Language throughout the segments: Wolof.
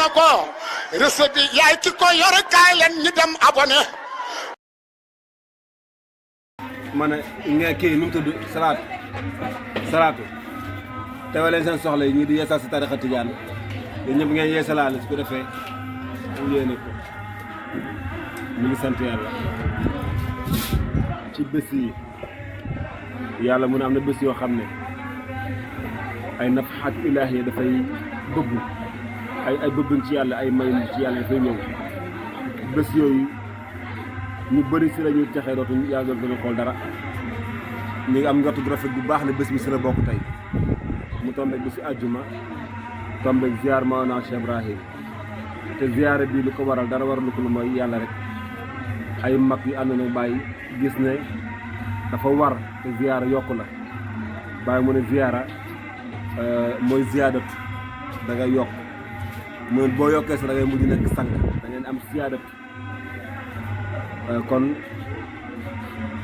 na ko réseau bi yaay ki ko yore kaay leen ñu dem abonné. ma ne nga kii nu mu tudd salaatu teewal leen seen soxla yi ñu di yeesal si tarixa tijaan yéen ñëpp ngeen yeesalaale su ko defee mu yéene ko ñu ngi sant yàlla ci bés yi yàlla mun a am na bés yoo xam ne ay nafaxaat ilaahi yi dafay bëgg ay bëgg ci yàlla ay may ci yàlla dafay ñëw bés yooyu ñu bëri si la ñuy texee dootuñ yàlla dootuñu xool dara ñu ngi am njort gu rafet bu baax ne bés bi si la bokk tey mu tombeeg bési àjjuma tombeeg ziar Maolana Cheikh Ibrahim te ziare bii lu ko waral dara waralu ko lu mooy yàlla rek ay mag yu ànd na bàyyi gis ne dafa war te ziara yokku la bàyyi mu ne ziara mooy ziyaadat da ngay yokk mu ne boo yokkee sax da ngay mujj nekk sang da ngeen am ziyaadat kon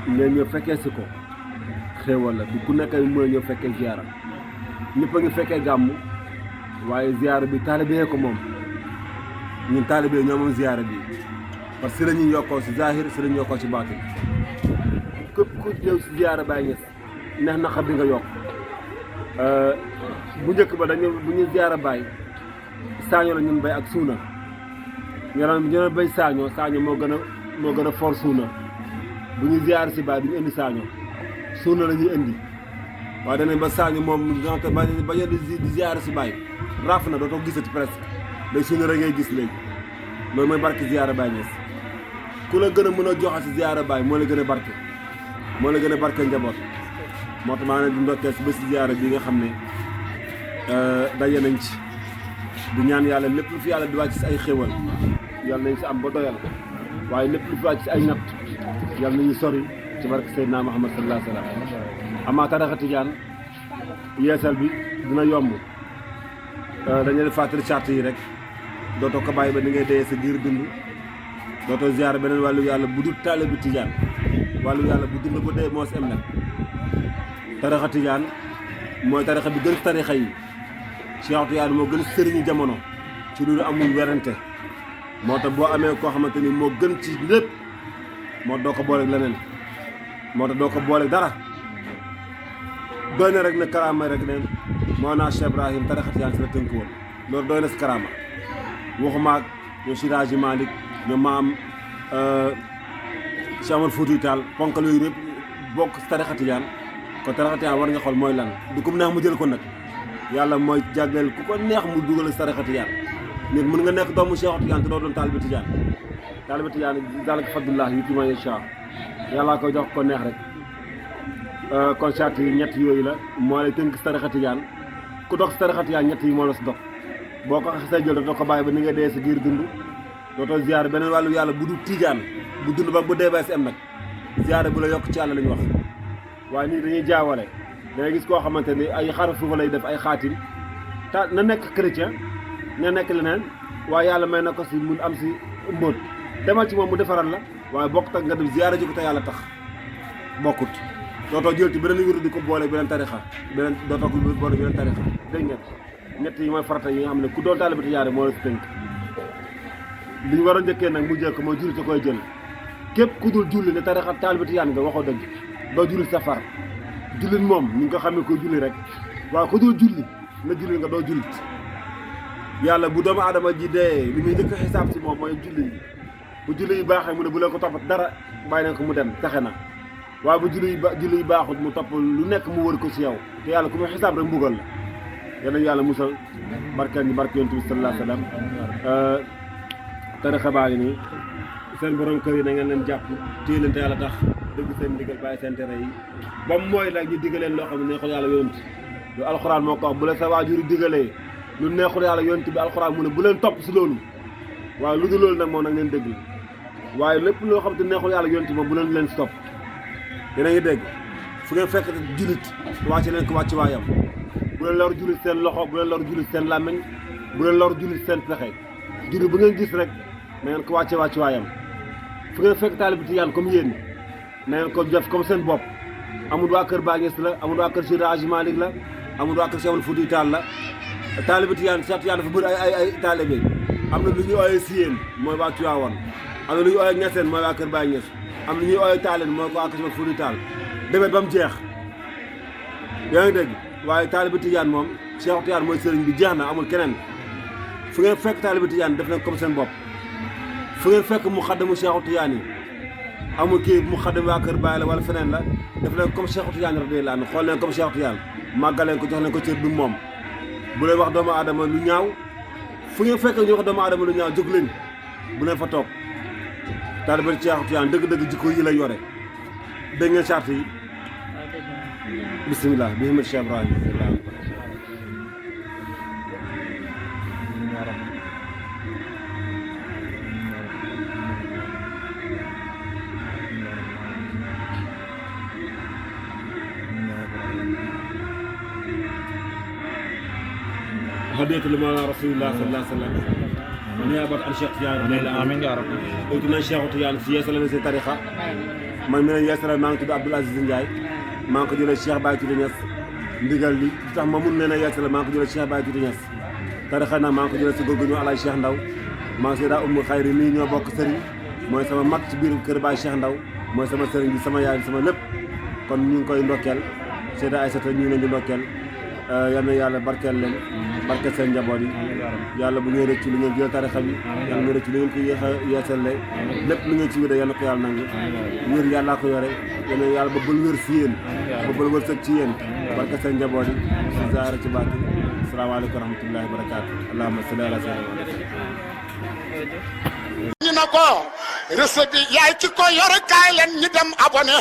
ngeen ñëw fekkee si ko xéewal la du ku nekk mën a ñëw fekkee ziara ñëpp a ngi fekkee gàmmu waaye ziara bi taalibe ko moom ñun taalibe ñoo moom ziara bi parce que si la ñuy yokkoo si zahir si la ñuy yokkoo si baatin képp ku ñëw si ziara Baay Ñas neex na xam di nga yokk bu njëkk ba dañu bu ñu ziara Baay saaño la ñun bay ak suuna ñu bay saaño moo gën a for suuna bu ñu ziar si Baay du ñu indi saaño suuna la ñuy indi waaye danañ ba saaño moom donte bañ di ziar si Baay raaf na dootoo gisati presque day suuna rek ngay gis léegi loolu mooy barke ziara Baay Ñas ku la gën a mën a joxe si ziara Baay moo la gën a barke moo la gën a barke njaboot moo tax maa ne di ndokkee si bés ziara bi nga xam ne daje nañ ci di ñaan yàlla lépp lu fi yàlla di wàcc si ay xéwal yàlla nañ si am ba doyal waaye lépp lu fi wàcc si ay natt yàlla nañu sori ci barke Seydina Muhammad sallallahu alayhi wa sallam amaa tarixa tijaan yeesal bi dina yomb dañu leen fàttali charte yi rek dootoo ko bàyyi ba ni ngay dee sa giir dund dootoo ziar beneen wàllu yàlla bu dul taalibe bi tijaan wàllu yàlla bu dund ba dee moo si am nag tarixa tijaan mooy tarixa bi gën tarixa yi Cheikh Tijaan moo gën sëriñu jamono ci loolu amul werante moo tax boo amee koo xamante ni moo gën ci lépp moo doo ko booleeg leneen moo tax doo ko booleeg dara doy na rek ne karaama rek ne Maolana Cheikh Ibrahim tarixa tijaan si la tënk woon loolu doy na si karaama waxumaak ñoom Seydi Hadji Malick ñoom maam Cheikh Omar Foutiyou Tall ponkal yooyu yëpp bokk si tarixa tijaan kon tarixa tijaan war nga xool mooy lan du ko neex mu jël ko nag yàlla mooy jagleel ku ko neex mu dugal si tarixa tijaan nit mën nga nekk doomu Cheikh Tijaan te doo doon taalibe tijaan zaalika fadlullah yu'tiihi man yashaa yàllaa koy jox ko neex rek kon charte yi ñett yooyu la moo lay tënk si tarixa tijaan ku dox si tarixa tijaan ñett yi moo la si dox boo ko xasee jël dootoo ko bàyyi ba ni nga dee sa giir dund dootoo ziyaare beneen wàllu yàlla bu dul tijaan bu dund ba bu dee bay si am nag ziyaare bu la yokk ci yàlla la ñu wax waaye nii dañuy jaawale dangay gis koo xamante ni ay xarafu fa lay def ay xaatim ta na nekk chrétien na nekk leneen waaye yàlla may na ko si mun am si mbóot demal ci moom mu defaral la waaye bokk tak nga dem ziyaara ji ko te yàlla tax bokkut dootoo jël ci beneen wéru di ko boole beneen tarixa beneen dootoo ko boole beneen tarixa dégg ngeen ñett yi mooy farata yi nga xam ne ku doon taalibe tijaan moo la si tënk li ñu war a njëkkee nag mu jël ko mooy julli te koy jël képp ku dul julli ne tarixa taalibe tijaan nga waxoo dëgg doo julli safar jullit moom ñu ngi ko xamee koy julli rek waaye ku dul julli na julli nga doo jullit yàlla bu doomu aadama ji dee li muy njëkk a xisaab si moom mooy julli yi bu julli yi baaxee mu ne bu leen ko toppat dara bàyyi leen ko mu dem taxe na waaye bu julli yi baaxut mu topp lu nekk mu wër ko si yow te yàlla ku muy xisaab rek mbugal la yal yàlla musal barkeel ñi barke yonent bi sallallahu alayhi wa sallam tarixa baa ngi nii seen borom kër yi na ngeen leen jàpp téye leen te yàlla tax dëgg seen ndigal bàyyi seen tere yi ba mooy nag ñu digaleen loo xam ne neexul yàlla yonent lu alxuraan moo ko wax bu la sa waajur digalee lu neexul yàlla yonent bi alxuraan mu ne bu leen topp si loolu waaye lu dul loolu nag moom nag leen dégg waaye lépp loo xam te neexul yàlla yonent moom bu leen leen si topp yéen a ngi dégg fu ngeen fekk jullit wàcce leen ko wàcc waayam bu leen lor jullit seen loxo bu leen lor jullit seen làmmiñ bu leen lor jullit seen pexe jullit bu ngeen gis rek na ngeen ko wàcce wàcc waayam fu ngeen fekk taalibe tijaan comme yéen na ngeen ko def comme seen bopp amul waa kër Baay Ñas la amul waa kër Seydi Hadji Malick la amul waa kër Cheikh Omar Foutiyou Tall la taalibe Tijaan Cheikh Tijaan dafa bëri ay taalibe am na lu ñuy ooyee Siyeen mooy waa Tiwaawan am na lu ñuy ooyee Ñaseen mooy waa Kër Baay Ñas am na lu ñuy ooyee Taaleen mooy waa Kër Fuuta Taal demet ba mu jeex yaa ngi dégg waaye taalibe Tijaan moom Cheikh Tijaan mooy sëriñ bi jeex na amul keneen fu ngeen fekk taalibe Tijaan def leen comme seen bopp fu ngeen fekk mu xaddamu Cheikh Tijaan yi amul kii mu xaddam waa Kër Baay la wala feneen la def leen comme Cheikh Tijaan radiyallaahu anhu xool leen comme Cheikh Tijaan màggaleen ko jox leen ko cër bi moom bu leen wax doomu aadama lu ñaaw fu ngeen fekk ñu wax doomu aadama lu ñaaw jóg leen bu leen fa toog taalibe Cheikh Tijaan dëgg-dëgg jikko yi la yore dégg ngeen charte yi bisimilah bi Cheikh Ibrahima هديت لمولانا رسول الله صلى الله عليه وسلم نيابة عن شيخ تيان آمين يا رب. قلت لنا شيخ تيان في ياسر من تاريخه من ياسر ما نكتب عبد العزيز نجاي ما نكتب الشيخ باي تونس ndigal li tax ma mun nee na yeesal maa ngi ko jëlee Cheikh Baye Tuuti Ñas tarixa na maa ngi ko jëlee si góor gu ñu Alaay Cheikh Ndaw maa ngi Seyda Umu Xayri nii ñoo bokk sëriñ mooy sama mag ci biir kër Baye Cheikh Ndaw mooy sama sëriñ bi sama yaay sama lépp kon ñu ngi koy ndokkeel Seyda Aysata ñu ngi leen di ndokkeel yal na yàlla barkeel leen barkeel seen njaboot yi yàlla bu ngeen rëcc lu ngeen jël tarixa bi yàlla ngeen rëcc lu ngeen ko yéex a yeesale lépp lu ngeen ci wéde yal na ko yàlla nangu wér yàllaa ko yore yal na yàlla ba bël wér si yéen ba bël wërsëg ci yéen barkeel seen njaboot yi si zaara ci baati asalaamaaleykum wa rahmatullahi wa barakaatu allahumma salli ala sayyidina ñu na ko recette bi yaay ci ko yore kaay leen ñu dem abonné